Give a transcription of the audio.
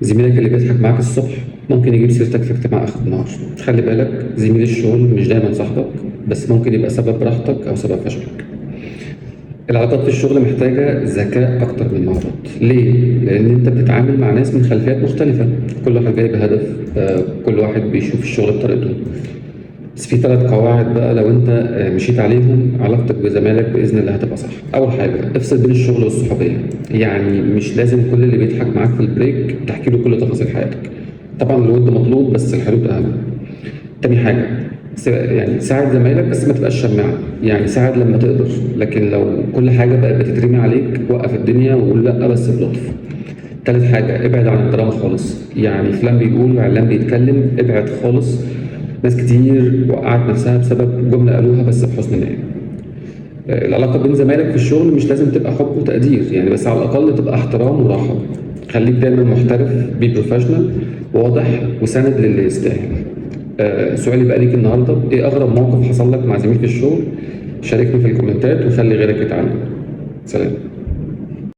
زميلك اللي بيضحك معاك الصبح ممكن يجيب سيرتك في اجتماع آخر النهار. خلي بالك، زميل الشغل مش دايما صاحبك، بس ممكن يبقى سبب راحتك أو سبب فشلك. العلاقات في الشغل محتاجة ذكاء أكتر من مهارات. ليه؟ لأن أنت بتتعامل مع ناس من خلفيات مختلفة، كل واحد جاي بهدف، كل واحد بيشوف الشغل بطريقته. بس في 3 قواعد بقى لو أنت مشيت عليهم علاقتك بزمايلك بإذن الله هتبقى صح. أول حاجة، افصل بين الشغل والصحوبية. يعني مش لازم كل اللي بيضحك معاك في ال break تحكي له كل تفاصيل حياتك. طبعا الود مطلوب بس الحدود أهم. تاني حاجة، يعني ساعد زمايلك بس ما تبقاش شماعة. يعني ساعد لما تقدر، لكن لو كل حاجة بقت بتترمي عليك وقف الدنيا وقول لأ بس بلطف. تالت حاجة، ابعد عن الدراما خالص. يعني فلان بيقول وعلان بيتكلم، ابعد خالص. ناس كتير وقعت نفسها بسبب جملة قالوها بس بحسن نية. العلاقة بين زمايلك في الشغل مش لازم تبقى حب وتقدير يعني، بس على الأقل تبقى احترام وراحة. خليك دايما محترف، be professional، واضح وسند للي يستاهل. سؤالي بقى ليك النهارده، ايه اغرب موقف حصل لك مع زميل في الشغل؟ شاركني في الكومنتات وخلي غيرك يتعلم. سلام.